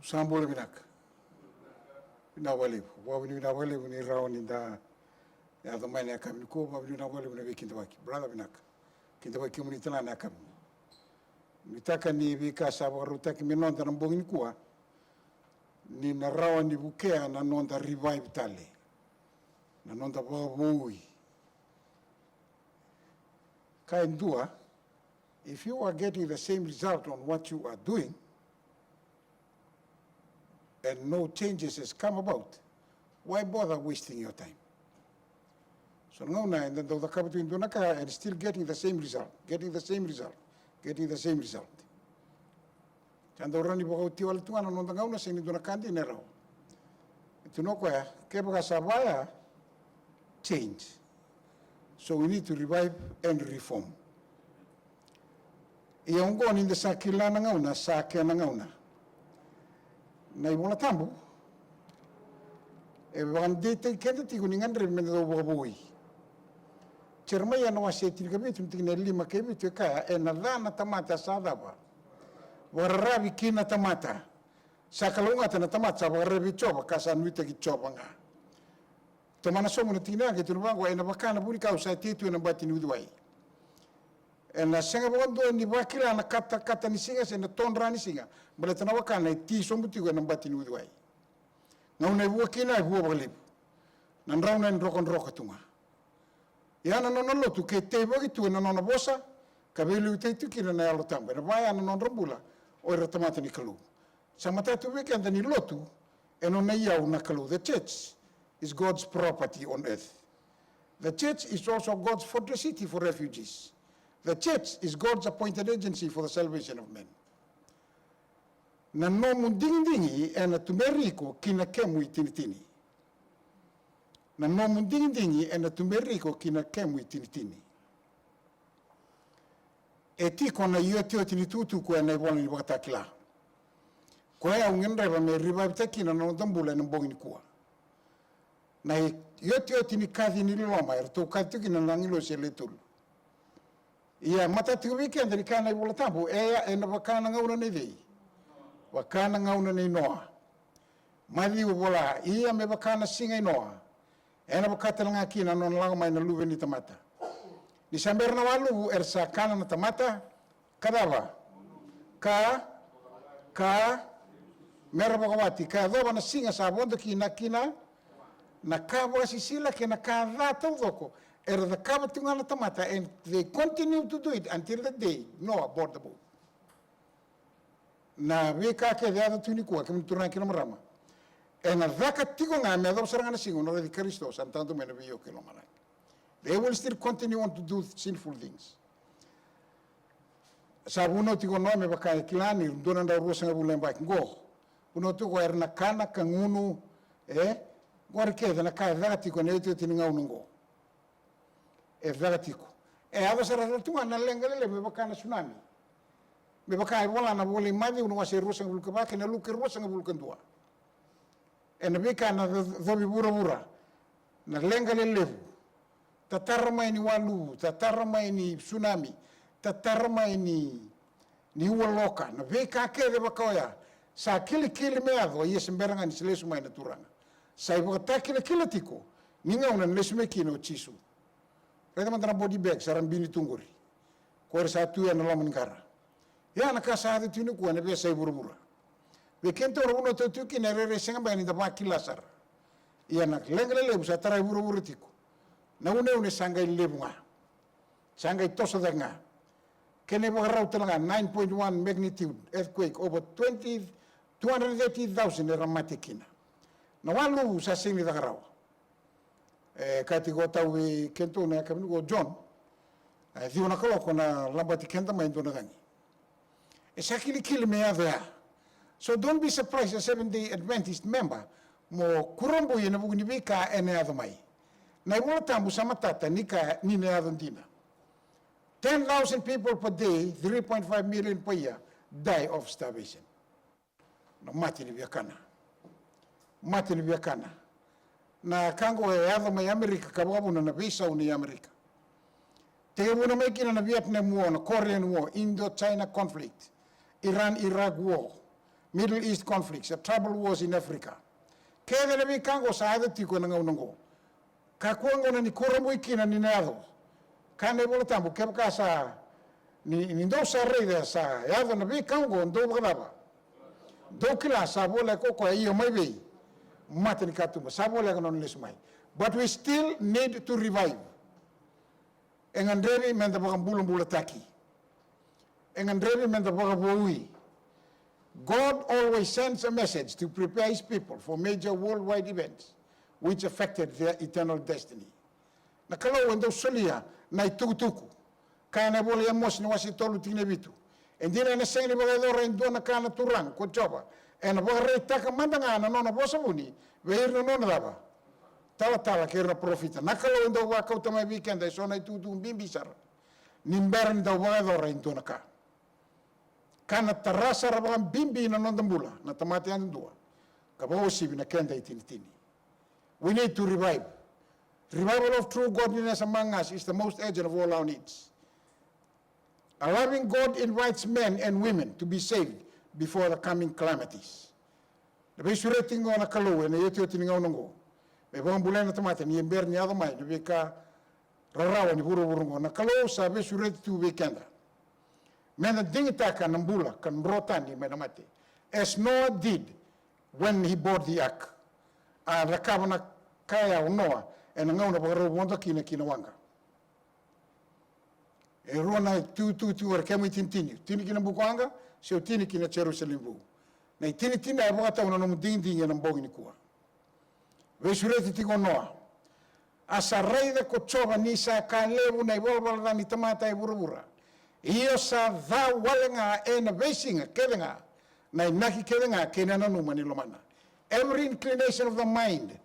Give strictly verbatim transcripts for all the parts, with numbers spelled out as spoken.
Sa bula vinaka. Vinaka vakalevu. Vakavinavinaka vakalevu ni rawa ni da yaco mai na yakavi nikua. Vakavinavinaka vakalevu na veikidavaki. Brother vinaka. Kidavaki kemuni tale na yakavi. Nuitaka ni veika sa vakarautaki me noda na bogi nikua, ni na rawa ni vukea na noda revive tale, na noda vakavoui. Ka e dua, if you are getting the same result on what you are doing and no changes has come about, why bother wasting your time? So na gauna eda dau cakava tu e dua na ka and still getting the same result, getting the same result, getting the same result. Sa dau rawa ni vakaoti wale tu ga na noda gauna, sega ni dua na ka dina e rawa. E tukuna o koya, kevaka sa vaya, change. So we need to revive and reform. Ia oqo ni da sa kila na gauna, sa kena gauna. Na iVola Tabu e vakadeitaki keda tiko ni gadrevi me da dau vakavoui. Jeremaia na wase e tinikavitu, na tikina e lima kei vitu e kaya, ena ca na tamata sa cava? Vakararavi ki na tamata. Sa kalougata na tamata sa vakararavi vei Jiova ka sa nuitaki Jiova ga. Tomana sobu na tikina ya qai tukuna vaqo, ena vaka na vunikau sa tei tu ena bati ni uciwai. Ena sega vakadua ni vakila na katakata ni siga se na todra ni siga, baleta na wakana e ti sobu tiko ena bati ni uciwai. Gauna e vua kina e vua vakalevu. Na drauna e drokadroka tu ga. Ia na nona lotu ke teivaki tu ena nona vosa, ka veiliutaki tu kina na Yalo Tabu, ena vaya na nodra bula o ira tamata ni Kalou. Sa matata tu vei keda ni lotu e nona iyau na Kalou. The church is God's property on earth. The church is also God's fortress city for refugees. The church is God's appointed agency for the salvation of men. Na nomu digidigi ena tuberi iko ki na kemu itinitini. Na nomu digidigi ena tuberi iko ki na kemu itinitini. E tiko na iotioti ni tukutuku ena ivola ni Vakatakila, koya au gadreva me rivavitaki kina na noda bula ena bogi nikua. Na iotioti ni kaci ni loloma eratou kaci tiko kina na agilosi e le tolu. Ia matata tiko vei keda ni kaya na iVola Tabu, e, ena vaka na gauna nei cei? Vaka na gauna nei Noa. Maciu e vola, ia me vaka na siga i Noa, ena vaka tale ga kina na nona lako mai na Luve ni tamata. Ni sa bera na waluvu era sa kana na tamata, ka cava? Ka, ka, mera vakawati, ka yacova na siga sa vodo kina, kina na ka vakasisila kei na ka ca taucoko era cakava tiko ga na tamata, and they continue to do it until the day Noah bought the boat. Na veika kece e yaco tiko nikua, kemuni turaga kei na marama, ena caka tiko ga me yacova sara ga na siga o na raici Karisito sa na tadu mai na veioko i lomalagi. They will still continue on to do sinful things. Sa vunau tiko o Noa me vaka e kila ni dua na drau ruasagavulu na yabaki qo. Vunau tiko era na kana ka gunu, e, qori kece na ka e caka tiko ena iotioti ni gauna qo. E caka tiko. E yaco sara tu ga na leqa lelevu me vaka na sunami. Me vaka e vola na vola i Maciu na wase ruasagavulu ka va kei na Luke ruasagavulu ka dua. Ena veika na co-, covi vuravura, na leqa lelevu, tatara mai ni waluvu, tatara mai ni sunami, tatara mai ni, ni ualoka, na veika kece vaka oya, sa kilikili me yaco, ia se bera ga ni se lesu mai na Turaga. Sa ivakatakilakila tiko ni gauna ena lesu mai kina o Jisu. Raica mada na body bag sa ra bini tu qori. Ko ira sa tu ena loma ni qara. Ia na ka sa yaco tiko nikua ena veiyasai vuravura. Vei kedatou na vanua tou tiko kina e rairai sega beka ni da vakila sara. Ia na leqa lelevu sa tarai vuravura tiko. Na uneune sa qai levu ga. Sa qai toso cake ga. Kena ivakarau tale ga nine point one magnitude earthquake, over twenty, two hundred thirty thousand era mate kina. Na waluvu sa sega ni caka rawa. E kaya tiko o tau vei kedatou na yakavi nikua o John, e ciwa na kaloko na labati keda mai e dua na cagi. E sa kilikili me yaco ya. So don't be surprised as Seventh Day Adventist member mo kurabui ena vuku ni veika ena yaco mai. Na iVola Tabu sa matata ni kaya ni na yaco dina. Ten thousand people per day, three point five million per year die of starvation. Na mate ni viakana. Mate ni viakana. Na ka qo e yaco mai Amerika ka vakavuna na veisau ni Amerika. Tekivuna mai kina na Vietnam War, na Korean War, Indo-China conflict, Iran-Iraq war, Middle East conflicts, the trouble wars in Africa. Kece na veika oqo sa yaco tiko ena gauna oqo. Kakua gona ni kurabui kina ni na yaco. Kaya na iVola Tabu, kevaka sa ni, ni dou sa raica sa yaco na veika oqo, dou vakacava? Dou kila sa voleka o koya, ia mai vei mata ni katuba, sa voleka na nona lesu mai. But we still need to revive. E gadrevi meda vakabulabulataki. E gadrevi meda vakavoui. God always sends a message to prepare his people for major worldwide events which affected their eternal destiny. Na Kalou e dau solia na itukutuku. Kaya na ivola i Emosi na wase tolu tikina e vitu. E dina ena sega ni vakayacora e dua na ka na Turaga ko Jiova, ena vakaraitaka mada ga na nona vosa vuni vei ira na nona cava? Talatala kei ira na parofita. Na Kalou e dau vakauta mai vei keda eso na itukutuku bibi sara ni bera ni dau vakayacora e dua na ka. Ka na tara sara vakabibi na noda bula na tamata yadudua, ka vakauasivi na keda itinitini. We need to revive. Revival of true godliness among us is the most urgent of all our needs. A loving God invites men and women to be saved before the coming calamities. Na veisureti oqo na Kalou ena iotioti ni gauna oqo me vakabulai na tamata ni bera ni yaco mai na veika rarawa ni vuravura oqo. Na Kalou sa veisureti tu vei keda meda digitaka na bula ka dro tani mai na mate, as Noah did when he bought the ark. A cakava na ka ya o Noa ena gauna vakarau vodo kina ki na waqa. E rua na itukutuku tiko era kemu itinitini, tini ki na bukawaqa se o tini ki na Jerusalemi Vou. Na itinitini e vakatau na nomu digidigi ena bogi nikua. Veisureti tiko o Noa. A sa raica ko Jiova ni sa ka levu na ivalavala ca ni tamata e vuravura. Io sa ca wale ga ena veisiga kece ga na inaki kece ga kei na nanuma ni lomana. Every inclination of the mind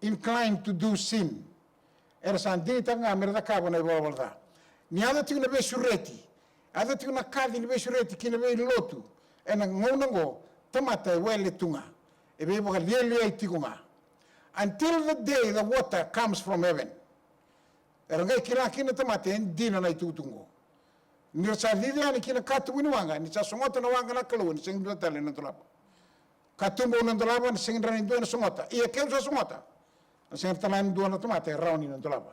inclined to do sin. Era sa digitaka ga mera cakava na ivalavala ca. Ni yaco tiko na veisureti, yaco tiko na kaci ni veisureti ki na veilotu ena gauna oqo, tamata e wele tu ga, e veivakalialiai tiko ga. Until the day the water comes from heaven. Era qai kila kina na tamata e dina na itukutuku oqo. Ni ra sa cici yani ki na katuba ni waqa, ni sa sogota na waqa na Kalou, ni sega ni dua tale na dolava. Katuba au na dolava, ni sega ni rawa ni dua ena sogota. Ia keu sa sogota, na sega tale ni dua na tamata e rawa ni na dolava.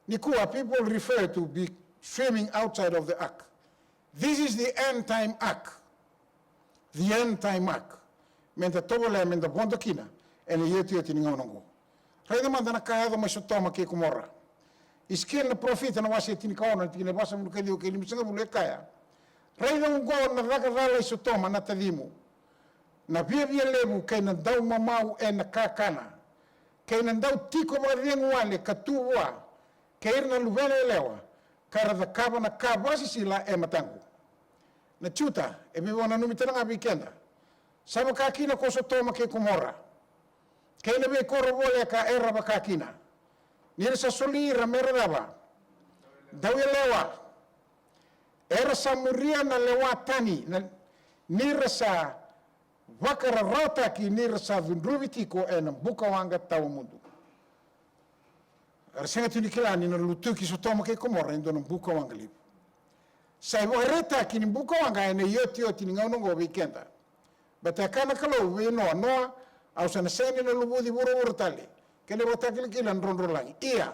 Nikua, people refer to be swimming outside of the ark. This is the end time ark. The end time ark. Meda tovolea meda vodo kina ena iotioti ni gauna oqo. Raica mada na ka yaco mai Sotoma kei Komora. Isikeli na parofita na wase e tinikaono, na tikina e vasagavulu ka ciwa kei limasagavulu e kaya: Raica oqo na caka cala i Sotoma na tacimu, na viavia levu kei na daumamau ena kakana, kei na dau tiko vakacegu wale ka tu vua, kei ira na luvena yalewa, ka ra cakava na ka vakasisila e mataqu. Na Juta, e veivakananumi tale ga vei keda. Sa vaka kina ko Sotoma kei Komora, kei na veikoro voleka era vaka kina. Ni ra sa soli ira mera cava? Dauyalewa. Era sa muria na lewa tani, na, ni ra sa vakararawataki ni ra sa cudruvi tiko ena bukawaqa tawamudu. Era sega tu ni kila ni na lutuki Sotoma kei Komora e dua na bukawaqa levu. Sa ivakaraitaki ni bukawaqa ena iotioti ni gauna oqo vei keda. Baleta e kaya na Kalou vei Noa: Noa, au sa na sega ni na luvuci vuravura tale. Kena ivakatakilakila na drodrolagi. Ia,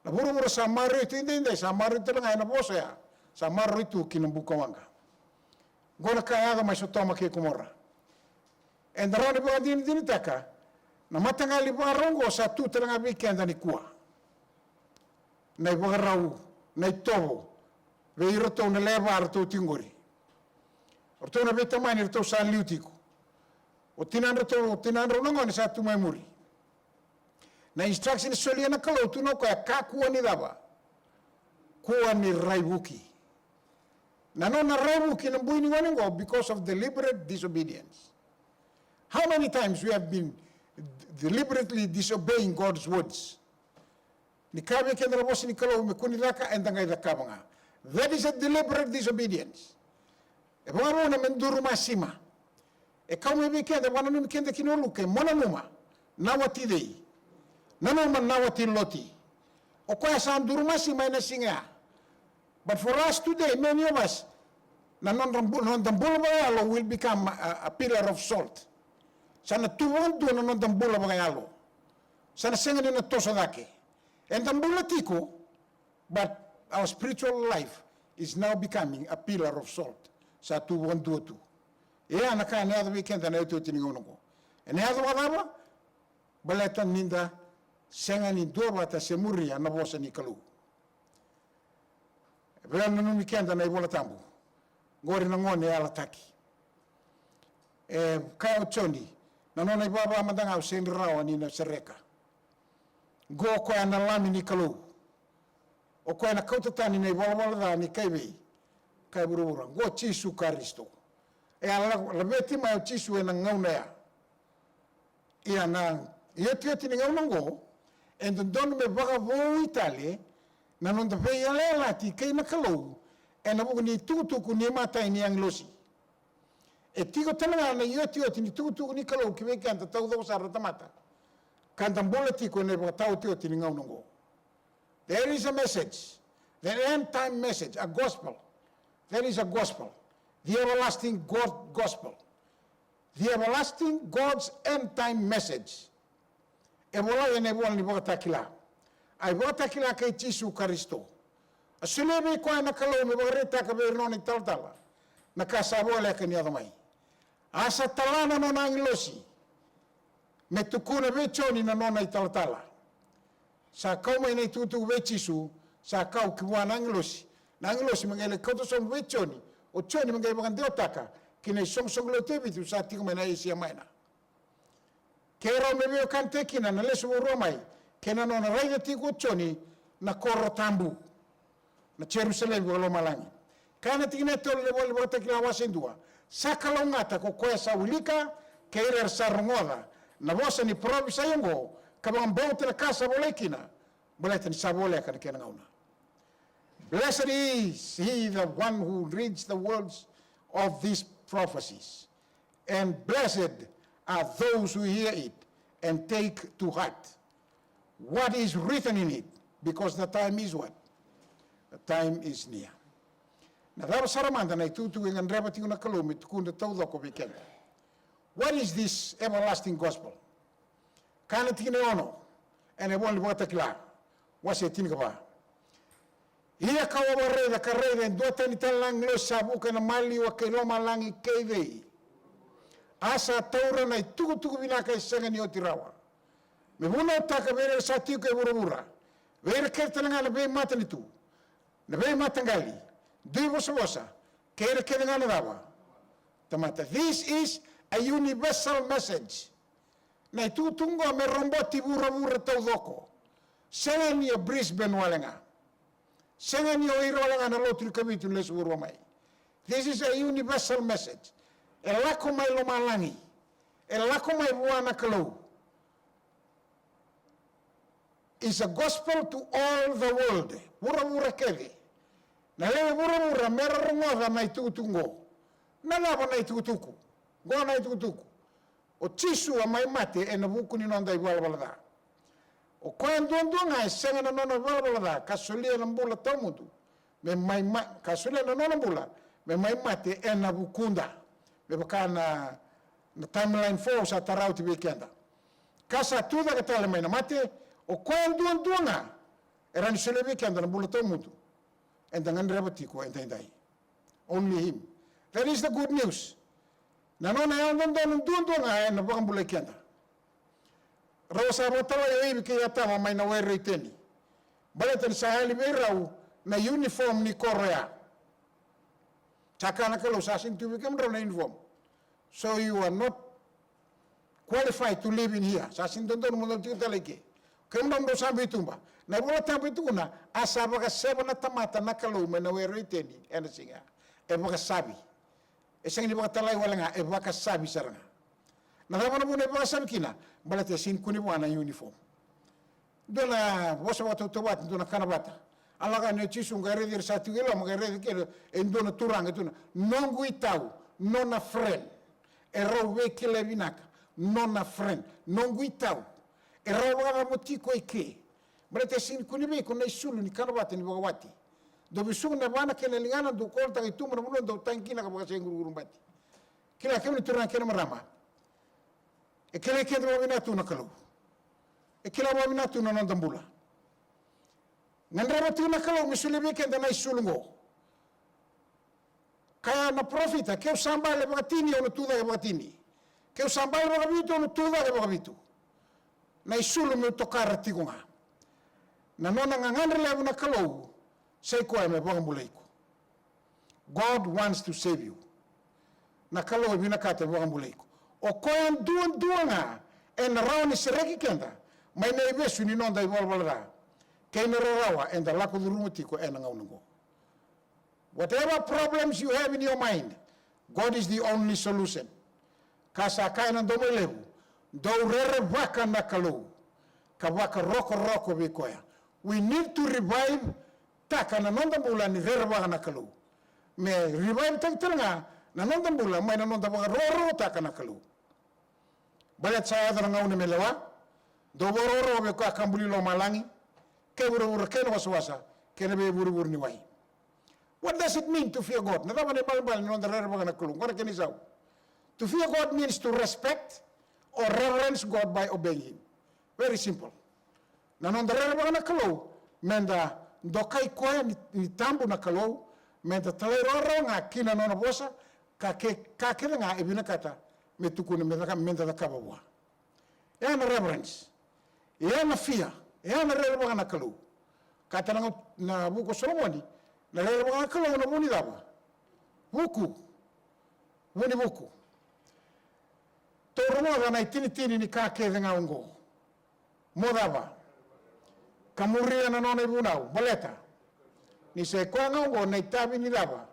na vuravura sa maroroi tu edaidai, sa maroroi tale ga ena vosa oya, sa maroroi tu ki na bukawaqa. Oqo na ka yaco mai Sotoma kei Komora. Eda rawa ni vakadinadinataka na mataqali ivakarau oqo sa tu tale ga vei keda nikua. Na ivakarau, na itovo vei iratou na lewe va ratou tiko qori. O ratou na veitamani ratou sa liu tiko. O tinadratou, o tinadrau na gone sa tu mai muri. Na instruction e solia na Kalou tu na o koya: kakua ni cava? Kua ni raivuki. Na nona raivuki na bui ni gone oqo because of deliberate disobedience. How many times we have been deliberately disobeying God's words? Ni kaya vei keda na vosa ni Kalou me kua ni caka, eda qai cakava ga. That is a deliberate disobedience. E vakavuna me duru masima. E kau mai vei keda, vakananumi keda kina o Luke, mo nanuma na wati cei? Nanuma na wati Loti. O koya sa duru masima ena siga ya. But for us today, many of us, Na noda bu-, noda bula vakayalo will become a, a pillar of salt. Sa na tu vakadua na noda bula vakayalo. Sa na sega ni na toso cake. Eda bula tiko, but our spiritual life is now becoming a pillar of salt. Sa tu vakadua tu. Ia na ka ena yaco vei keda na iotioti ni gauna oqo. Ena yaco vakacava? Baleta ni da sega ni duavata se muria na vosa ni Kalou. E veinanumi keda na iVola Tabu. Qori na gone e yalataki. E kaya o Joni, na nona ivava mada ga au sega ni rawa ni na sereka. Qo o koya na Lami ni Kalou. O koya na kauta tani na ivalavala ca ni kai vei, kai vuravura. Qo o Jisu Karisito. E a la-, laveti mai o Jisu ena gauna ya. Ia na iotioti ni gauna oqo, e dodonu me vakavoui tale na noda veiyalayalati kei na Kalou ena vuku ni tukutuku ni imatai ni agilosi. E tiko tale ga na iotioti ni tukutuku ni Kalou ki vei keda taucoko sara na tamata, ka da bula tiko ena ivakataotioti ni gauna oqo. There is a message, the end time message, a gospel. There is a gospel, the everlasting God gospel. The everlasting God's end time message. E volai ena ivola ni Vakatakila. A iVakatakila kei Jisu Karisito. A solia vei koya na Kalou me vakaraitaka vei ira na nona italatala na ka sa voleka ni yaco mai. A sa tala na nona agilosi me tukuna vei Joni na nona italatala. Sa kau mai na itukutuku vei Jisu, sa kau ki vua na agilosi. Na agilosi me qai lai kauta sobu vei Joni, o Joni me qai vakadewataka ki na isoqosoqo lotu e vitu sa tiko mai na Asia Maina. Keirau me veiwekanitaki kina na lesu vakarua mai kei na nona raica tiko o Joni na koro tabu, na Jerusalemi vakalomalagi. Kaya na tikina e tolu ni ivola ni Vakatakila wase dua: Sa kalougata ko koya sa wilika kei ira era sa rogoca na vosa ni parofisai oqo, ka vakabauta na ka sa volai kina, baleta ni sa voleka na kena gauna. Blessed is he, the one who reads the words of these prophecies, and blessed are those who hear it and take to heart what is written in it, because the time is what? The time is near. Na cava sara mada na itukutuku e gadreva tiko na Kalou me tukuna taucoko vei keda? What is this everlasting gospel? Kaya na tikina e ono ena ivola ni Vakatakila, wase tinikava: Ia kau a vakaraica, ka raica e dua tani tale na agilosi sa vuka ena maliwa kei lomalagi kei vei. A sa taura na itukutuku vinaka e sega ni oti rawa, me vunautaka vei ira sa tiko e vuravura, vei ira kece tale ga na veimatanitu, na veimataqali, duivosavosa, kei ira kece ga na cava? Tamata. This is a universal message. Na itukutuku oqo me roboti vuravura taucoko. Sega ni o Brisbane wale ga. Sega ni o ira wale ga na lotu ni Kavitu ni lesu vakarua mai. This is a universal message. E lako mai lomalagi. E lako mai vua na Kalou. Is a gospel to all the world. Vuravura kece. Na lewe vuravura mera rogoca na itukutuku oqo. Na cava na itukutuku? Oqo na itukutuku. O Jisu a mai mate ena vuku ni noda ivalavala ca. O koya duadua ga e sega na nona ivalavala ca ka solia na bula tawamudu me mai ma-, ka solia na nona bula me mai mate ena vukuda. Me vaka na, na timeline four au sa tara oti vei keda. Ka sa tucake tale mai na mate, o koya duadua ga e rawa ni solia vei keda na bula tawamudu eda gadreva tiko edaidai. Only him. That is the good news. Na nona yalododonu duadua ga ena vakabulai keda. Rau sa vakatalai o Ivi kei Atama mai na were i Iteni. Baleta ni sa yali vei rau na uniform ni koro ya. Sa kaya na Kalou, sa sega ni tu vei kemudrau na uniform. So you are not qualified to live in here. Sa sega ni dodonu mo dau tiko tale i ke. Kemudrau mo dau sabi i tuba. Na iVola Tabu e tukuna, a sa vakaseva na tamata na Kalou mai na were i Iteni ena siga. E vakasavi. E sega ni vakatalai wale ga, e vakasavi sara ga. Na cava na vuna e vakasavi kina? Baleta e sega ni kune vua na uniform. Dua na vosa vakatautauvata, dua na kana vata. A lako yani o Jisu qai raici ira sa tiko i loma, qai raici kina e dua na turaga, e tukuna, noqu itau, nona friend. E rau veikilai vinaka, nona friend, noqu itau. E rau vakacava mo tiko i ke? Baleta e sega ni kune vei iko na isulu ni kana vata ni vakawati. Dou vesuka na yavana kei na ligana, dou kolotaka i tuba na vanua dou tagi kina ka vakasai guruguru bati. Kila, kemuni turaga kei na marama, e kilai keda vakavinaka tu na Kalou. E kila vakavinaka tu na noda bula. Gadreva tiko na Kalou me solia vei keda na isulu oqo. Kaya na parofita, keu sa bale vakatini, au na tu cake vakatini. Keu sa bale vakavitu, au na tu cake vakavitu. Na isulu meu tokara tiko ga. Na nona gagadre levu na Kalou, sa i koya me vakabulai iko. God wants to save you. Na Kalou e vinakata me vakabulai iko. O koya duadua ga ena rawa ni sereki keda mai na ivesu ni noda ivalavala ca kei na rarawa eda lako curuma tiko ena gauna oqo. Whatever problems you have in your mind, God is the only solution. Ka sa kaya na domo levu, dou rerevaka na Kalou ka vakarokoroko vei koya. We need to revive taka na noda bula ni rerevaka na Kalou. Me revive taki tale ga na noda bula mai na noda vakarokorokotaka na Kalou. Baleta sa yaco na gauna me lewa. Dou vakarokoroko vei koya ka buli lomalagi kei vuravura kei na wasawasa kei na veivurevure ni wai. What does it mean to fear God? Na cava na ibalebale ni noda rerevaka na Kalou? Oqo na kena isau. To fear God means to respect or reverence God by obeying Him. Very simple. Na noda rerevaka na Kalou, meda dokai koya ni, ni tabu na Kalou, meda talairawarawa ga ki na nona vosa, ka ke, ka kece ga e vinakata me tukuna me caka, meda cakava vua. E a na reverence. E a na fear. E a na rerevaka na Kalou. Ka tale ga na vuku o Solomoni, na rerevaka na Kalou na vu ni cava? Vuku. Vu ni vuku. Tou rogoca na itinitini ni ka kece ga oqo. Mo cava? Ka muria na nona ivunau. Baleta ni sa i koya ga oqo na itavi ni cava?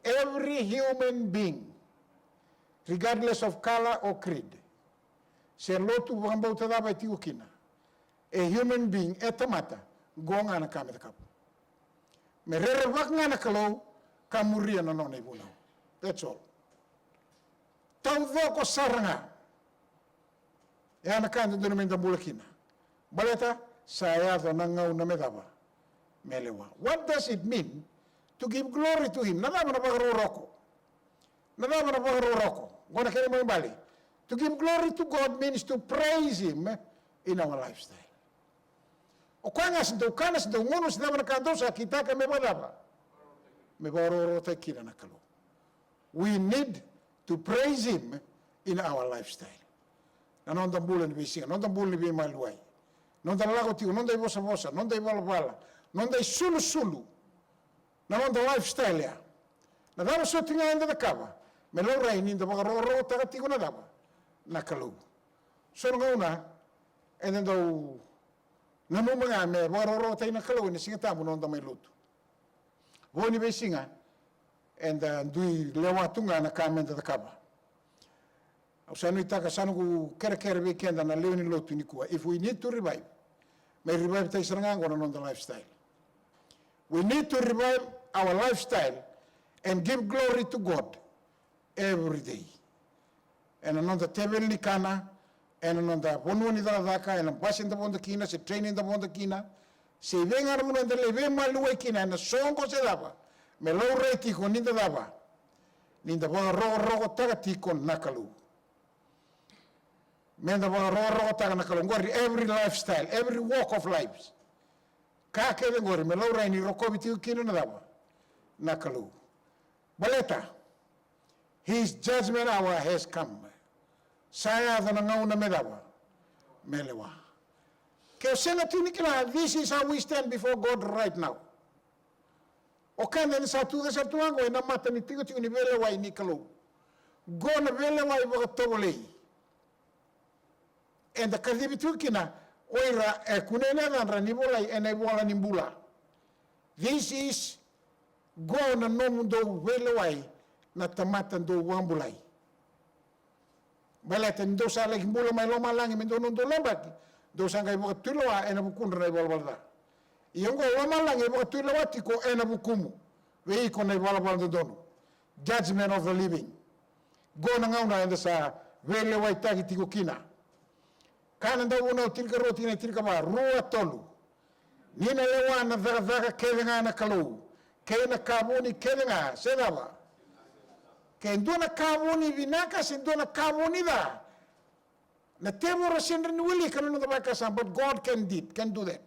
Every human being, regardless of color or creed, se lotu vakabauta cava e tiko kina, e human being, e tamata, qo ga na ka me cakava. Me rerevaka ga na Kalou ka muria na nona ivunau. That's all. Taucoko sara ga. E a na ka e dodonu meda bula kina. Baleta sa yaco na gauna me cava? Me lewa. What does it mean to give glory to Him? Na cava na vakarokoroko? Na cava na vakarokoroko? Oqo na kena ibalebale. To give glory to God means to praise Him in our lifestyle. O koya ga se dou kana, se dou gunu, se cava na ka dou sa kitaka, me vakacava? Me vakarokorokotaki kina na Kalou. We need to praise Him in our lifestyle. Na noda bula ni veisiga, noda bula ni veimaliwai, noda lako tiko, noda ivosavosa, noda ivalavala, noda isulusulu, na noda lifestyle ya. Na cava soti ga eda cakava me laurai ni da vakarokorokotaka tiko na cava? Na Kalou. So na gauna eda dau nanuma ga me vakarokorokotaki na Kalou ena Siga Tabu na noda mai lotu. Vo ni veisiga eda dui lewa tu ga na ka meda cakava. Au sa nuitaka, sa noqu kerekere vei keda na lewe ni lotu nikua, if we need to revive, me revive taki sara ga oqo na noda lifestyle. We need to revive our lifestyle and give glory to God every day. Ena noda teveli ni kana, ena noda vanua ni cakacaka, ena basi eda vodo kina, se train eda vodo kina, se i vei ga na vanua eda lai veimaliwai kina, ena soqo se cava, me laurai tiko ni da cava? Ni da vakarokorokotaka tiko na Kalou. Me da vakarokorokotaka na Kalou. Oqori every lifestyle, every walk of life. Ka kece oqori me laurai ni rokovi tiko kina na cava? Na Kalou. Baleta His judgment hour has come. Sa yaco na gauna me cava? Me lewa. Ke o sega tu ni kila, this is how we stand before God right now. O keda ni sa tucake sara tu ga oqo ena mata ni tikotiko ni veilewai ni Kalou. Qo na veilewai vakatovolei. Eda kacivi tiko kina o ira e kunei na yacadra ni volai ena ivola ni bula. This is, qo na nomudou veilewai na tamata dou vakabulai. Baleta ni dou sa laki bula mai lomalagi me dou na dou lawaki, dou sa qai vakatulewa ena vukudra na ivalavala ca. Ia oqo lomalagi e vakatulewa tiko ena vukumu vei iko na ivalavala dodonu. Judgment of the living. Qo na gauna eda sa veilewaitaki tiko kina. Ka na Dauvunau tinikarua tikina e tinikava, rua, tolu. Ni na lewa na cakacaka kece ga na Kalou, kei na ka vuni kece ga, se cava? Ke dua na ka vuni vinaka se dua na ka vuni ca, na tevoro sega ni wilika na noda vakasama, but God can did, can do that.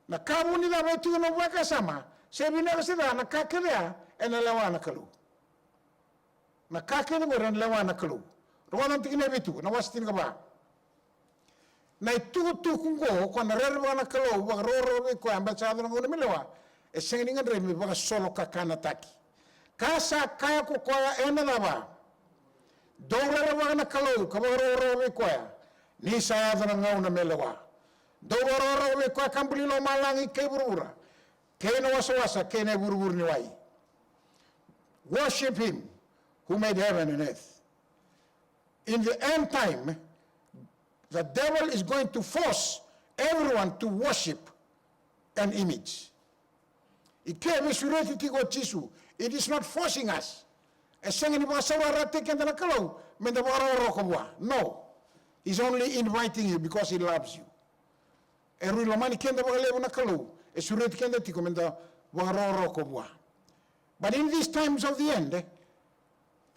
Na ka vuni cava e tiko na vakasama, se vinaka se ca, na ka kece ya ena lewa na Kalou. Na ka kece qori ena lewa na Kalou. Rogoca na tikina e vitu, na wase tinikava. Na itukutuku qo, ko na rerevaka na Kalou, vakarokoroko vei koya, baleta sa yaco na gauna me lewa, e sega ni gadrevi me vakasolokakanataki. Ka sa kaya ko koya ena cava? Dou rerevaka na Kalou, ka vakarokoroko vei koya, ni sa yaco na gauna me lewa. Dou vakarokoroko vei koya ka buli lomalagi kei vuravura, kei na wasawasa, kei na ivurevure ni wai. Worship him who made heaven and earth. In the end time, the devil is going to force everyone to worship an image. I ke e veisureti tiko o Jisu, it is not forcing us. E sega ni vakasaurarataki keda na Kalou me da vakarokoroko vua. No. He's only inviting you because he loves you. E rui lomani keda vakalevu na Kalou, e sureti keda tiko me da vakarokoroko vua. But in these times of the end, eh,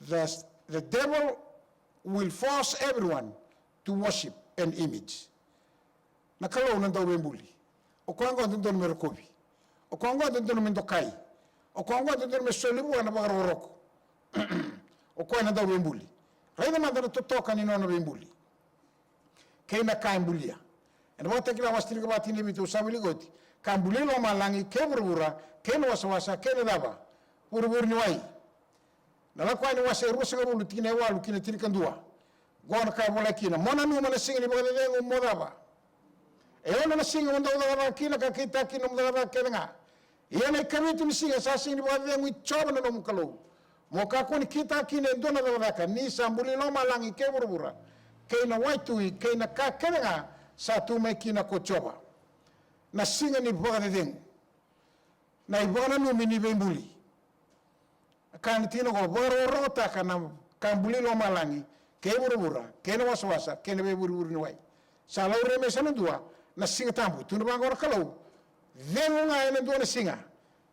the, the devil will force everyone to worship an image. Na Kalou na Dauveibuli. O koya qo e dodonu me rokovi. O koya qo e dodonu me dokai. O koya qo e dodonu me soli vua na vakarokoroko. O koya na Dauveibuli. Raica mada na totoka ni nona veibuli kei na ka e bulia. Ena Vakatakila wase tinikava, tikina e vitu, au sa wilika oti. Ka buli lomalagi kei vuravura, kei na wasawasa, kei na cava? Vurevure ni wai. Na Lako Yani wase ruasagavulu, tikina e walu ki na tinikadua. Qo na ka e volai kina: Mo nanuma na siga ni vakacecegu mo cava? E ono na siga mo dau cakacaka kina ka kitaka kina nomu cakacaka kece ga. Ia na ikavitu ni siga sa siga ni vakacegu i Jiova na nomu Kalou. Mo kakua ni kitaka kina e dua na cakacaka, ni sa buli lomalagi kei vuravura, kei na waitui, kei na ka kece ga sa tu mai kina ko Jiova. Na siga ni vakacecegu. Na ivakananumi ni veibuli. A kaya na tikina qo, vakarokorokotaka na ka buli lomalagi kei vuravura, kei na wasawasa, kei na veivurevure ni wai. Sa laurai mai sa na dua na Siga Tabu. Tukuna vaqo na Kalou, cegu ga ena dua na siga.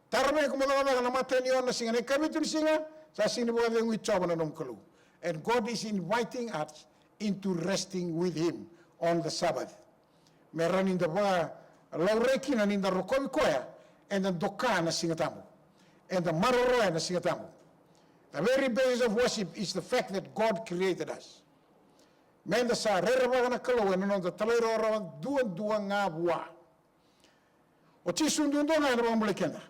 Tara mai ko mo cakacaka na imatai ni ono na siga, na ikavitu ni siga sa siga ni vakacegu i Jiova na nomu Kalou. And God is inviting us into resting with him on the Sabbath. Me rawa ni da vakalaurai kina ni da rokovi koya, eda doka na Siga Tabu, eda maroroya na Siga Tabu. The very basis of worship is the fact that God created us. Meda sa rerevaka na Kalou ena noda talairawarawa duadua ga vua. O Jisu duadua ga ena vakabulai keda.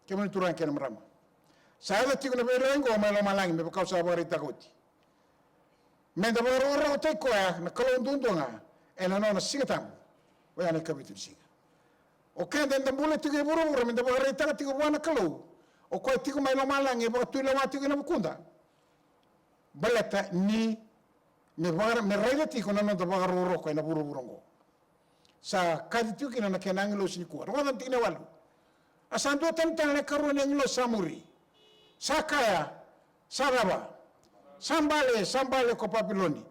Kemuni turaga kei na marama, sa yaco tiko na veirai qo mai lomalagi, me vaka au sa vakaraitaka oti. Meda vakarokorokotaki koya na Kalou duadua ga ena nona Siga Tabu. Oya na ikavitu ni siga. O keda eda bula tiko e vuravura, meda vakaraitaka tiko vua na Kalou, o koya tiko mai lomalagi e vakatulewa tiko ena vukuda. Baleta ni me vaka, me raica tiko na noda vakarokoroko ena vuravura oqo. Sa kaci tiko kina na kena agilosi nikua. Rogoca na tikina e walu. A sa duatani tale na ikarua ni agilosi sa muri. Sa kaya, sa cava? Sa bale, sa bale ko Papiloni.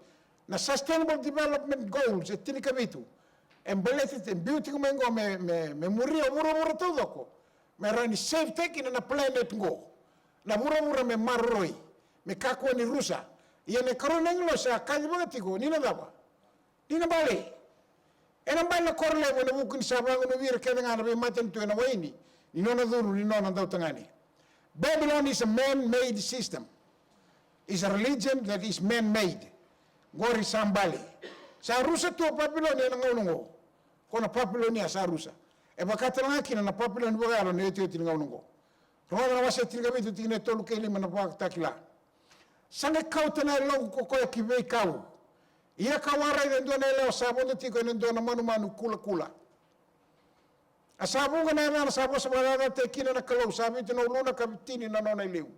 Na Sustainable Development Goals e tinikavitu. E baleti, e biu tiko mai qo me, me, me muria o vuravura taucoko. Me rawa ni save-taki kina na planet qo. Na vuravura me maroroi, me kakua ni rusa. Ia na ikarua ni agilosi sa kacivaka tiko ni na cava? Ni na bale. Ena bale na koro levu ena vuku ni sa vagunuvi ira kece ga na veimatanitu ena waini ni nona cudru ni nona dautagane. Babylon is a man-made system. Is a religion that is man-made. Qori sa bale. Sa rusa tu o Papiloni ena gauna oqo. Ko na Papiloni a sa rusa. E vaka tale ga kina na Papiloni vakayalo na iotioti ni gauna oqo. Rogoca na wase tinikavitu, tikina e tolu kei lima na Vakatakila. Sa qai kauta na yaloqu ko koya ki veikau. Ia kau a raica e dua na yalewa sa vodo tiko ena dua na manumanu kulakula. A sa vuqa na yacana sa vosa vakacacataki kina na Kalou, sa vitu na uluna ka tini na nona ileu.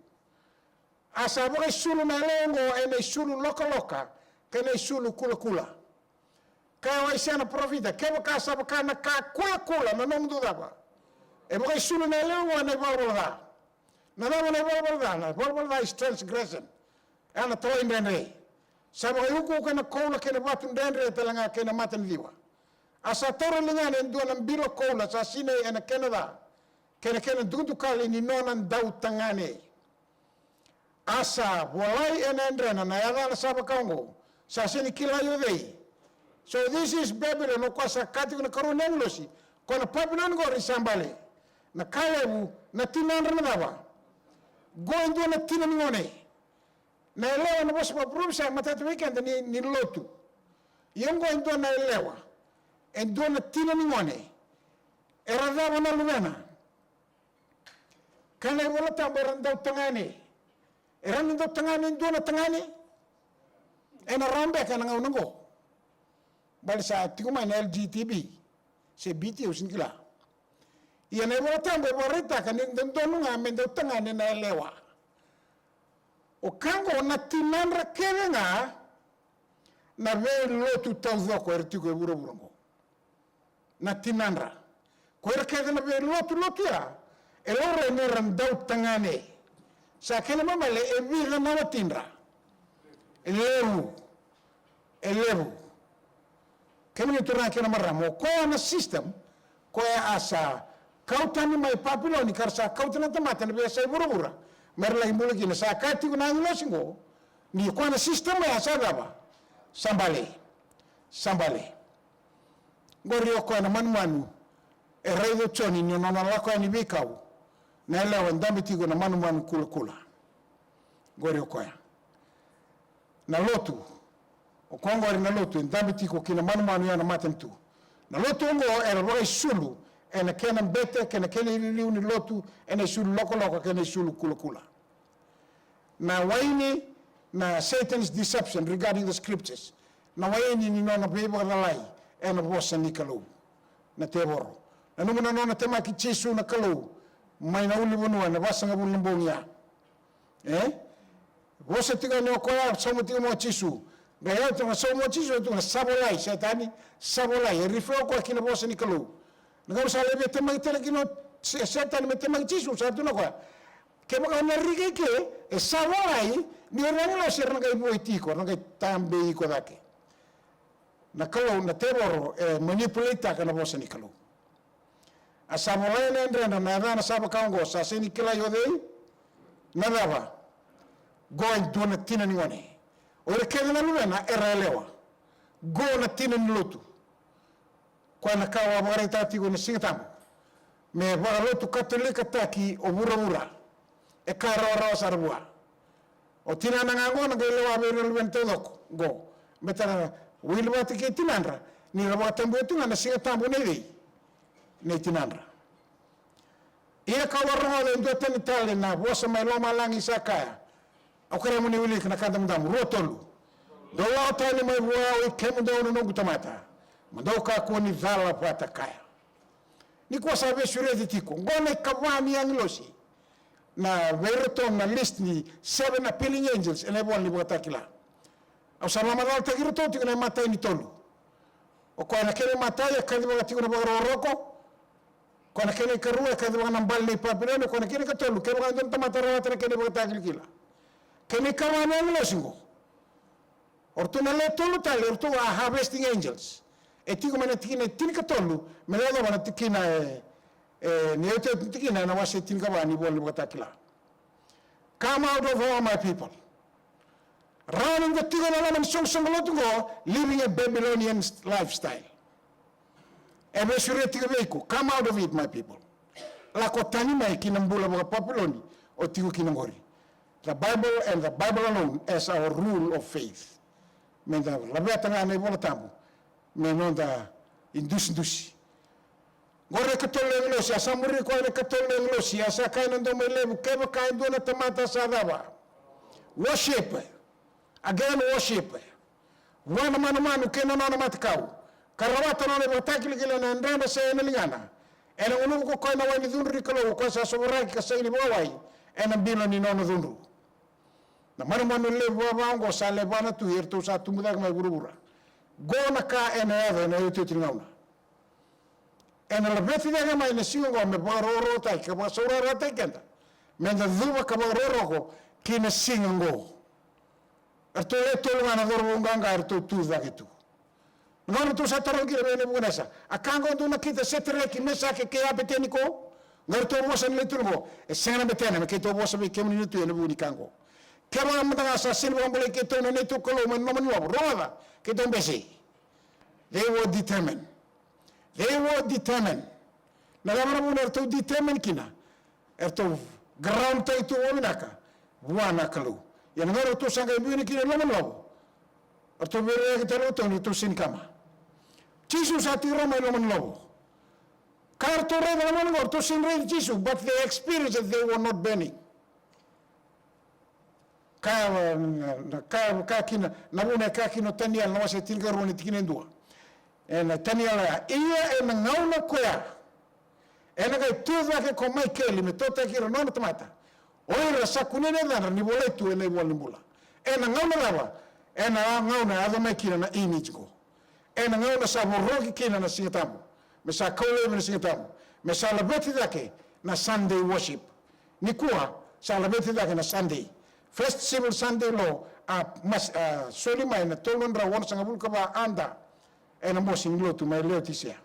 A sa vakaisulu na yalewa oqo ena isulu lokaloka kei na isulu kulakula. Kaya o Aisea na parofita, kevaka sa vaka na ka kulakula na nomudou cava, e vakaisulu na yalewa oqo ena ivalavala ca. Na cava na ivalavala ca? Na ivalavala ca is transgression. E na talaidredre. Sa vakaiukuuku ena koula kei na vatu dredre tale ga kei na mata ni ciwa. A sa taura e ligana e dua na bilo koula sa sinai ena kena ca. kei na kena dukadukali ni nona dautagane. A sa volai ena yadrena na yacana sa vaka oqo, sa sega ni kilai o cei. So this is Babylon, o koya sa kaya tiko na ikarua ni agilosi, koya na Papiloni qori sa bale. Na ka levu, na tinadra na cava? Qo e dua na tina ni gone. Na yalewa, na vosa vakaparofisai matata vei keda ni, ni lotu. Ia oqo e dua na yalewa, e dua na tina ni gone. Era cava na luvena? Kaya na iVola Tabu era dautagane. Era na dautagane e dua na tagane. Ena rawa beka ena gauna oqo. Baleta sa tiko mai na L G T B se B T, au sega ni kila. Ia na iVola Tabu e vakaraitaka ni dodonu ga me dautagane na yalewa. O ka oqo na tinadra kece ga na veilotu taucoko era tiko e vuravura oqo. Na tinadra. Ko ira kece na veilotulotu ya, e laurai ni ra dautagane. Sa kena ibalebale e vica na watidra? E levu. E levu. Kemuni turaga kei na marama, o koya na system, koya a sa kau tani mai Papiloni, ka ra sa kauta na tamata na veiyasai vuravura me ra laki bula kina. Sa kaya tiko na agilosi oqo ni koya na system ya sa cava? Sa bale. Sa bale. Qori o koya na manumanu e raica o Joni ni nona lako yani veikau, na yalewa e dabe tiko na manumanu kulakula. Qori o koya na lotu. O koya qori na lotu e dabe tiko ki na manumanu ya na matanitu. Na lotu oqo era vakaisulu ena kena bete kei na kena iliuliu ni lotu ena isulu lokoloko kei na isulu kulakula. Na waini, na Satan's deception regarding the scriptures. Na waini ni nona veivakacalai ena vosa ni Kalou. Na tevoro. Nanuma na nona temaki Jisu na Kalou mai na ulunivanua ena vasagavulu na bogi ya. E? Vosa tiko yani o koya, sauma tiko mai o Jisu. Qai yaco tiko na sauma o Jisu, tiko na sa volai, Setani, sa volai. E refer o koya ki na vosa ni Kalou. Na gauna sa lai veitemaki tale kina o Se-, Setani me temaki Jisu, sa tukuna o koya, kevaka o na riki eke, e sa volai, ni o ira na agilosi era na qai vueti iko, era na qai tabei iko cake. Na Kalou, na tevoro e manipulate-taka na vosa ni Kalou. A sa volai ena yadredra na yacana sa vaka oqo, sa sega ni kilai o cei. Na cava? Qo e dua na tina ni gone. O ira kece na luvena era yalewa. Qo na tina ni lotu. Koya na ka au a vakaraitaka tiko ena Siga Tabu, me vakalotu Katolikataki o vuravura. E ka rawarawa sara vua. O tinana ga oqo na qai lewa vei ira na luvena taucoko oqo. Baleta na wili vata kei tinadra, ni ra vakatabuya tu ga na Siga Tabu nei cei? Nei tinadra. Ia kau a rogoca e dua tani tale na vosa mai lomalagi sa kaya, au kerea mo ni wilika na Ka Damudamu rua tolu. Dou lako tani mai vua, oi kemudou na noqu tamata, mo dou kakua ni cala vata kaya. Nikua sa veisureti tiko oqo na ikava ni agilosi. Na vei iratou na list ni seven appearing angels ena ivola ni Vakatakila. Au sa vakamacalataki iratou tiko na imatai ni tolu. O koya na kena imatai e kacivaka tiko na vakarokoroko. Koya na kena ikarua e kacivaka na bale nei Papiloni. Koya na kena ikatolu, kevaka e dua na tamata rawata na kena ivakatakilakila. Kena ikava ni agilosi oqo. O ratou na le tolu tale, o ratou a harvesting angels. E tiko mai na tikina e tinikatolu me yacova na tikina e, e, ni iotioti ni tikina ena wase tinikava ni ivola ni Vakatakila. Come out of her, my people. Rawa ni da tiko ena loma ni soqosoqo lotu oqo, living a Babylonian lifestyle. E veisureti tiko vei iko, come out of it, my people. Lako tani mai ki na bula vakaPapiloni o tiko kina oqori. The Bible and the Bible alone as our rule of faith. Me da laveta ga na iVola Tabu me noda idusidusi. Oqori na ikatolu ni agilosi, a sa muri koya na ikatolu ni agilosi, a sa kaya na domo e levu, kevaka e dua na tamata sa cava? Worship. Again, worship. Vua na manumanu kei na nona matakau, ka rawata na nona ivakatakilakila ena yadredra se ena ligana, ena gunuva ko koya na wai ni cudru ni Kalou, ko koya sa sovaraki ka sega ni vakawai ena bilo ni nona cudru. Na manumanu levu vava oqo sa levana tu, eratou sa tubu cake mai vuravura. Qo na ka ena yaco ena iotioti ni gauna. Ena laveti cake mai na siga oqo me vakarokorokotaki ka vakasaurarataki keda, me da cuva ka vakarokoroko ki na siga oqo. Eratou le tolu ga na cauravou qaqa eratou tu cake tu. Na gauna ratou sa tarogi kina vei Nepukanesa, a ka oqo dou nakita, Setareki, Mesake kei Apeteniko? Qai ratou vosa na neitou qo, e sega na betena me keitou vosa vei kemuni na tu ena vuku ni ka qo. Kevaka mada ga sa sega ni vakabulai keitou na neitou Kalou mai na loma ni lovo, rogoca, keitou bese. They were determined. They were determined. Na cava na vuna eratou determine kina? Eratou ground-taki tu vakavinaka vua na Kalou. Ia na gauna ratou sa qai biu yani kina i loma ni lovo, eratou veiraiyaki tale ratou ni ratou sega ni kama. Jisu sa tiko rawa mai loma ni lovo. Ka ratou raica na gauna qo, ratou sega ni raici Jisu, but they experienced that they were not burning. Ka, na, na, ka, ka kina, na vuna e ka kina o Taniela na wase tinikarua na tikina e dua. Ena Taniela ya, ia ena gauna koya, ena qai tu cake ko Maikeli me totaki ira na nona tamata. O ira sa kunea na yacadra ni volai tu ena ivola ni bula. Ena gauna cava? Ena gauna e yaco mai kina na image qo. Ena gauna sa voroki kina na Siga Tabu, me sa kau laivi na Siga Tabu, me sa laveti cake na Sunday worship. Nikua sa laveti cake na Sunday. First Civil Sunday Law, a, mas, a, soli mai na tolu na drau onosagavulu ka va A D, ena bose ni lotu mai Leotisea.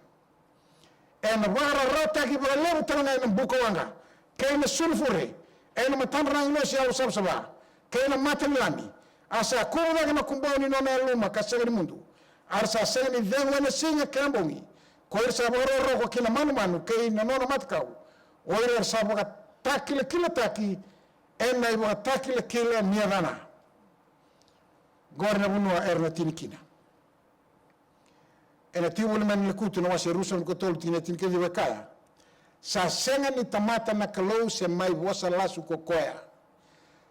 Ena vakararawataki vakalevu tale ga ena buka waqa kei na sulufure ena matadra na agilosi yalo savasava kei na mata ni Lami. A sa kuvu cake na kubou ni nona yaluma ka sega ni mudu. A ra sa sega ni cegu ena siga kei na bogi. Ko ira sa vakarokoroko ki na manumanu kei na nona matakau. O ira era sa vakatakilakilataki ena ivakatakilakila ni yacana. Qori na vanua era na tini kina. Ena Tiko Voli mai na Lekutu na wase ruasagavulu ka tolu, tikina e tinikaciwa e kaya, sa sega ni tamata na Kalou se mai vosa lasu ko koya,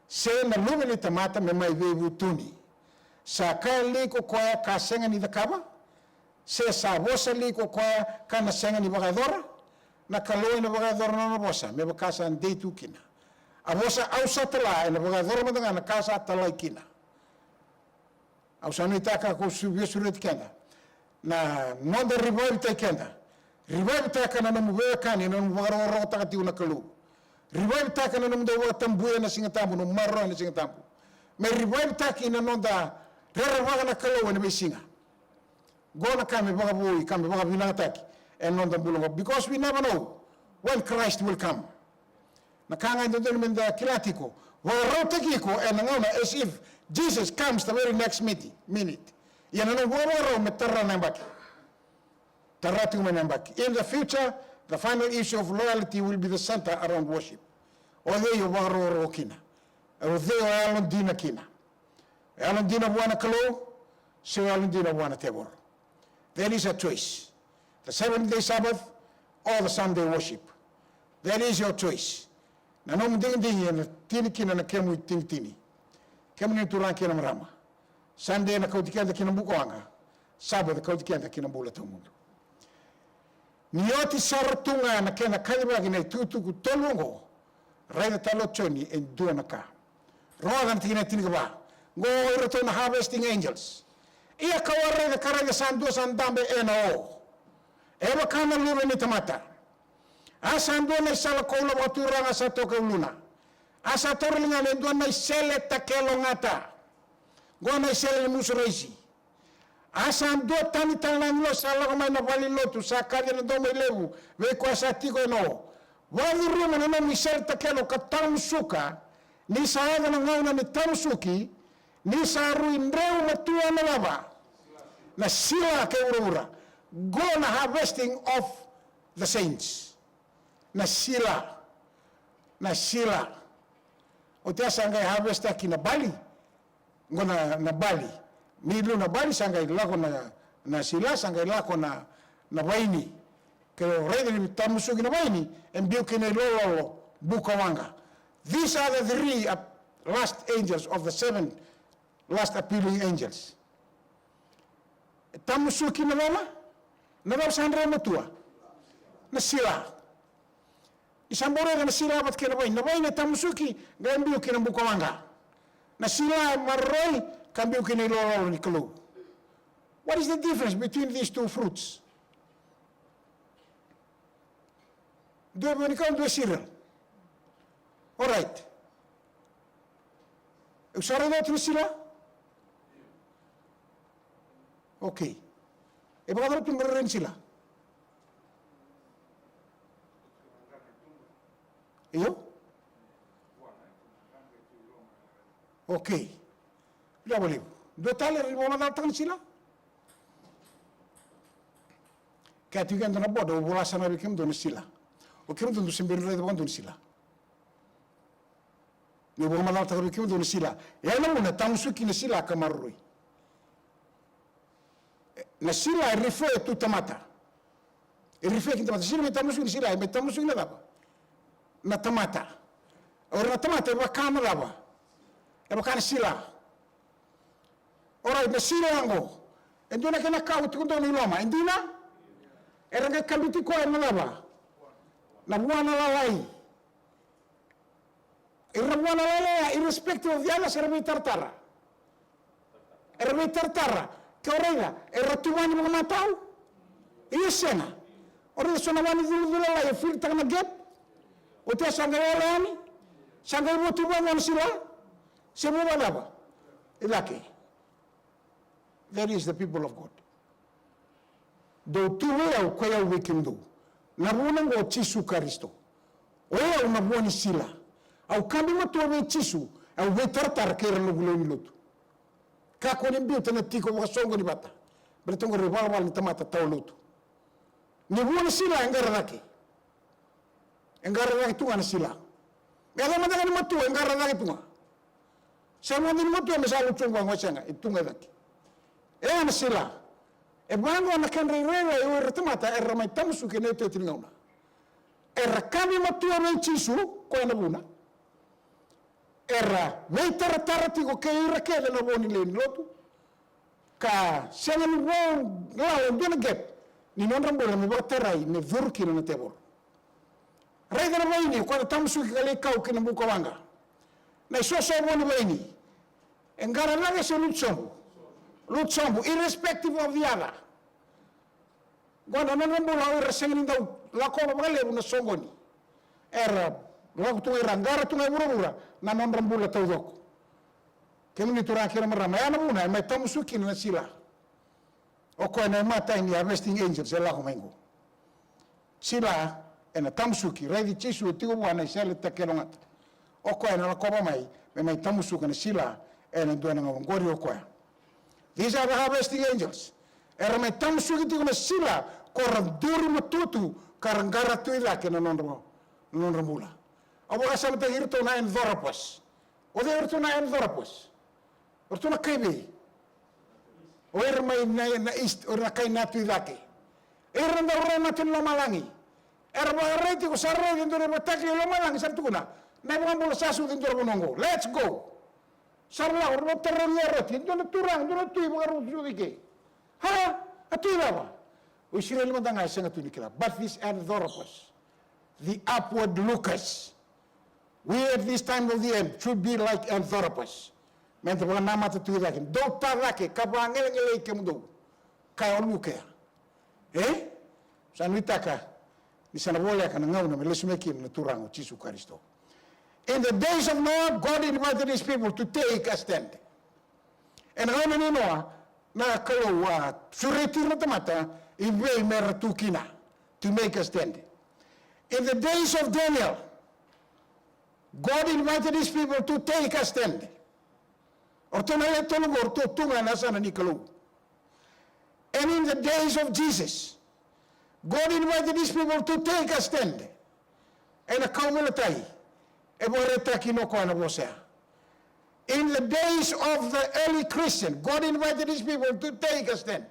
se na luve ni tamata me mai veivutuni. Sa kaya li ko koya ka sega ni cakava? Se sa vosa li ko koya ka na sega ni vakayacora? Na Kalou ena vakayacora na nona vosa me vaka sa dei tu kina. A vosa au sa tala ena vakayacora mada ga na ka sa talai kina. Au sa nuitaka ko su via sureti keda na noda revive-taki keda. Revive-taka na nomu veiwekani, na nomu vakarokorokotaka tiko na Kalou. Revive-taka na nomu dau vakatabuya na Siga Tabu, nomu maroroya na Siga Tabu. Me revive-taki na noda rerevaka na Kalou ena veisiga. Qo na ka me vakavoui, ka me vakavinakataki ena noda bula qo. Because we never know when Christ will come. Na ka ga e dodonu meda kila tiko, vakarautaki iko ena gauna, as if Jesus comes the very next miti-, minute. Ia na nomu vakavakarau me tara na yabaki. Tara tiko mai na yabaki. In the future, the final issue of loyalty will be the center around worship. O cei o vakarokoroko kina? O cei o yalodina kina? O yalodina vua na Kalou se o yalodina vua na tevoro? That is a choice. The seventh day Sabbath or the Sunday worship. That is your choice. Na nomu digidigi ena tini kina na kemu itinitini. Kemuni na turaga kei na marama. Sunday ena kauti keda ki na bukawaqa. Sabbath e kauti keda ki na bula tawamudu. Ni oti sara tu ga na kena kacivaki na itukutuku tolu oqo, raica tale o Joni e dua na ka. Rogoca na tikina e tinikava. Qo o iratou na harvesting angels. Ia kau a raica, ka raica sa dua sa dabe ena o, e vaka na Luve ni tamata. A sa dua na isala koula vakaturaga sa toka e uluna. A sa taura ligana e dua na isele takelo gata. Qo na isele ni musu raisi. A sa dua tani tale na agilosi sa lako mai na valenilotu, sa kaci ena domo levu vei koya sa tiko ena o. Vakacuruma na nomu isele takelo ka tamusuka, ni sa yaco na gauna ni tamusuki, ni sa rui dreu matua na cava? Na sila kei vuravura. Qo na harvesting of the saints. Na sila. Na sila. Oti ya sa qai harvest-taki na bali. Qo na, na bali. Ni liu na bali sa qai lako na, na sila, sa qai lako na, na vaini. Ke o raica ni tamusuki na vaini, e biu kina ilololo bukawaqa. These are the three, uh, last angels of the seven last appealing angels. E tamusuki na cava? Na cava sa dreu matua? Na sila. Ni sa bau raica na sila vata kei na vaini. Na vaini e tamusuki, qai biu ki na bukawaqa. Na sila e maroroi, ka biu ki na ilololo ni Kalou. What is the difference between these two fruits? Dua e vakanikau, dua e cereal. Alright. Au sa raica oti na sila? Okay. E vakacava tu na rairai ni sila? Io? Okay. Dua valevu. Dua tale era vakamacalataka na sila. Kaya tiko e dua na board, au vola sara ga vei kemudou na sila. O kemudou dou se bera ni raica vakadua na sila. Meu vakamacalataka vei kemudou na sila. E na vuna e tamusuki na sila ka maroroi. Na sila e refer to tamata. E refer ki na tamata. Sila me tamusuki na sila, e me tamusuki na cava? Na tamata. O ira na tamata e vaka na cava? E vaka na sila. Orait, na sila oqo. E dua na kena kau tiko donu i loma. E dina? Era qai kabiti koya na cava? Na vuana lalai. Ira na vuana lalai, irrespective of the others, era veitaratara. Era veitaratara. Ke o raica, era tuvani vakamatau? Ia sega. O raica so na wani culacula lalai e fill-taka na gap. Oti ya sa qai ola yani. Sa qai votu vua na sila. Se vua cava? I cake. That is the people of God. Dou tu vei au, koi au vei kemudou. Na vuna oqo o Jisu Karisito. O yau na vua ni sila. Au kabi matua vei Jisu, au veitaratara kei ira na noqu lewe ni lotu. Kakua ni biuta na tiko vakasoqoni vata. Baleta oqori e valavala ni tamata tawa lotu. Ni vua na sila e qara cake. E qara cake tu ga na sila. Me yaco mada ga ni matua e qara cake tu ga. Sa vodo ni matua me sa lutu sobu ga, sega, e tu ga e cake. E na sila. E vaqo na kedra irairai o ira tamata era mai tamusuki ena iotioti ni gauna. Era kabi matua vei Jisu, koya na vuna. Era veitaratara tiko kei ira kece na vo ni lewe ni lotu. Ka sega ni vo lala e dua na gap ni nodra bula me vakatarai me curu kina na tevoro. Raica na vaini, o koya na tamusuki ka lai kau ki na buka waqa. Na isoso vo ni vaini. E qara cake se lutu sobu. Lutu sobu, irrespective of the other. Qo na nodra bula o ira sega ni dau lakova vakalevu na soqoni. Era lako tu ga, era qara tu ga e vuravura na nodra bula taucoko. Kemuni turaga kei na marama, ya na vuna e mai tamusuki kina na sila. O koya na imatai ni harvesting angels e lako mai qo. Sila ena tamusuki, raici Jisu e tiko vua na isele takele o gata. O koya ena lakova mai me mai tamusuka na sila ena dua na gauna. Qori o koya. These are the harvesting angels. Era mai tamusuki tiko na sila ko ra duri matua tu ka ra qara tu i cake na nodra, na nodra bula. Au vakasamataki iratou na anthropos. O cei o iratou na anthropos? O iratou na kai vei? O ira mai na, na east, o ira na kai na tu i cake. Ira na dau rai na tu ni lomalagi. Era vakarai tiko sa rai e dua na ivakatakila i lomalagi, sa ra tukuna, na iVakabula sa sucu e dua na vanua oqo. Let's go. Sa ra lako, ra vakatarogi Eroti, e dua na turaga, e dua na tui vakarusuki ke. Ha? A tui cava? O Isireli mada ga e sega tu ni kila. But this anthropos, the upward lookers, we at this time of the end should be like anthropos. Meda vakanamata tu i cake, dou ta cake ka vagelegelei kemudou. Ka o lukea. E? Sa nuitaka ni sa na voleka na gauna me lesu mai kina na Turaga o Jisu Karisito. In the days of Noah, God invited his people to take a stand. Ena gauna nei Noa, na Kalou a sureti ira na tamata i vei me ra tu kina, to make a stand. In the days of Daniel, God invited his people to take a stand. O ratou na le tolu qo, ratou tu ga ena yasana ni Kalou. And in the days of Jesus, God invited his people to take a stand. Ena kauveilatai, e vakaraitaki o koya na vosa ya. In the days of the early Christian, God invited his people to take a stand.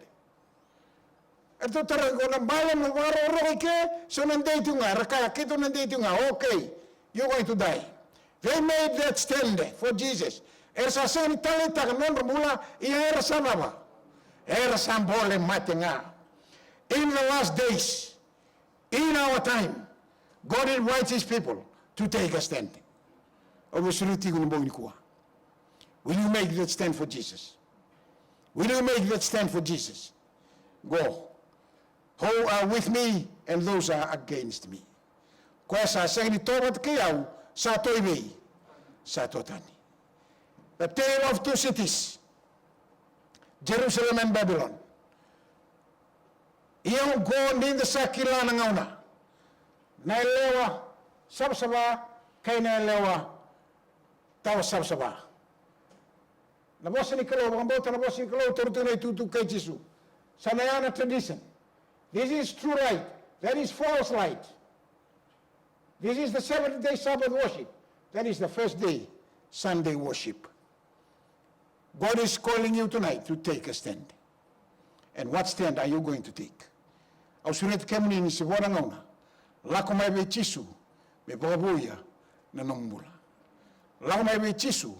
Eratou taroga, o na bale mo vakarokoroko i ke, se o na dei tiko ga? Era kaya, keitou na dei tiko ga. Okay, you're going to die. They made that stand for Jesus. Era sa sega ni taleitaka na nodra bula, ia era sa cava? Era sa bole mate ga. In the last days, in our time, God invites his people to take a stand. Au via sureti iko ena bogi nikua. Will you make that stand for Jesus? Will you make that stand for Jesus? Go. Who are with me and those are against me. Koya sa sega ni to vata kei au, sa to i vei? Sa to tani. The tale of two cities, Jerusalem and Babylon. Ia oqo ni da sa kila na gauna, na yalewa savasava kei na yalewa tawa savasava. Na vosa ni Kalou, vakabauta na vosa ni Kalou, taura tiko na itukutuku kei Jisu. Sa na yaga na tradition. This is true light. That is false light. This is the seventh day Sabbath worship. That is the first day Sunday worship. God is calling you tonight to take a stand. And what stand are you going to take? Au sureti kemuni ni se vo na gauna. Lako mai vei Jisu me vakavouya na nomu bula. Lako mai vei Jisu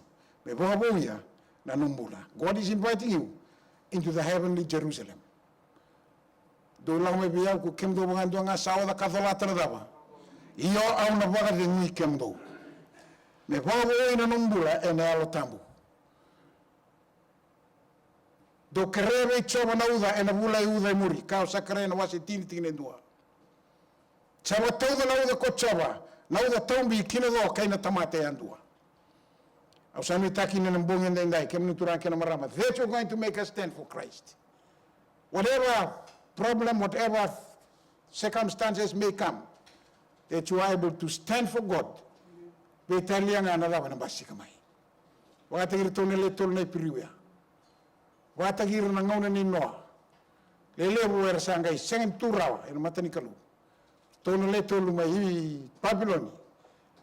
me vakavouya na nomu bula. God is inviting you into the heavenly Jerusalem. Dou lako mai vei au, ko kemudou vakadua ga sa oca ka colata na cava. Io, au na vakacegui kemudou. Me vakavoui na nomu bula ena Yalo Tabu. Dou kerea vei Jiova na uca ena vula e uca e muri, ka au sa kerea ena wase tini tikina e dua. Sa vakatauca na uca ko Jiova, na uca taubi ki na co kei na tamata yadua. Au sa nuitaka kina na bogi edaidai, kemuni turaga kei na marama, that you're going to make a stand for Christ. Whatever problem, whatever circumstances may come, that you are able to stand for God. Veitalia ga na cava na basika mai. Vakataki iratou na le tolu na Iperiu ya. Vakataki ira na gauna nei Noa. Lelevu era sa qai sega ni tu rawa ena mata ni Kalou. Ratou na le tolu mai Papiloni.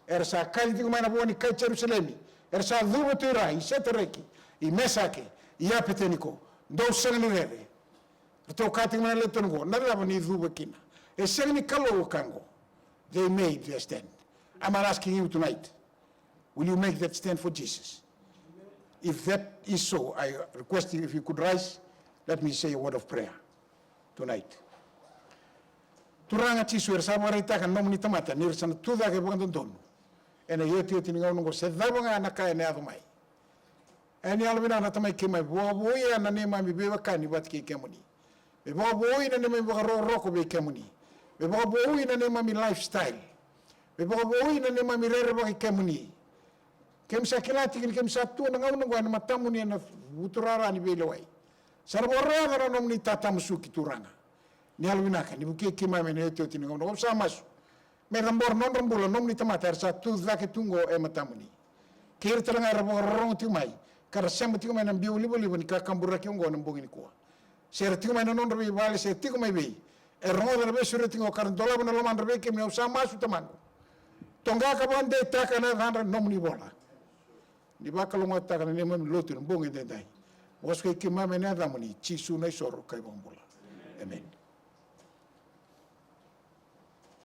Era sa kaci tiko mai na vo ni kai Jerusalemi. Era sa cuva tu ira i Setareki, i Mesake, i Apeteniko. Dou sega ni rere. Ratou kaya tiko mai na le tolu oqo, na cava ni cuva kina? E sega ni Kalou ka oqo. They made their stand. I'm asking you tonight. Will you make that stand for Jesus? If that is so, I request you, if you could rise, let me say a word of prayer tonight. Turaga Jisu, era sa vakaraitaka na nomuni tamata ni ra sa na tu cake vakadodonu ena iotioti ni gauna oqo, se cava ga na ka ena yaco mai. Ena yalovinaka na Tamai keimami, vakavouya na neimami veiwekani vata kei kemuni. Me vakavoui na neimami vakarokoroko vei kemuni. Me vakavoui na neimami lifestyle. Me vakavoui na neimami rerevaki kemuni. Keimami sa kila tiko ni keimami sa tu ena gauna oqo ena matamuni ena vuturara ni veilewai. Sa na vakarokoroko na nomuni tatamusuki Turaga. Ni yalovinaka, ni vukei keimami ena iotioti ni gauna oqo. Au sa masu. Me cabora na nodra bula na nomuni tamata era sa tu cake tu oqo e matamuni. Kei ira tale ga era vakarorogo tiko mai, ka ra sema tiko mai na biu livaliva ni kakaburaki oqo ena bogi nikua. Se ra tiko mai na nodra veivale, se tiko mai vei. E rogoca na veisureti oqo ka ra dolava na lomadra vei kemuni, au sa masu Tamaqu. Toqa ka vakadeitaka na yacadra ena nomuni vola. Ni vakalougatataka na neimami lotu ena bogi edaidai. Vakasukai keimami ena yacamuni, Jisu na iSoro ka iVakabula. Emeni.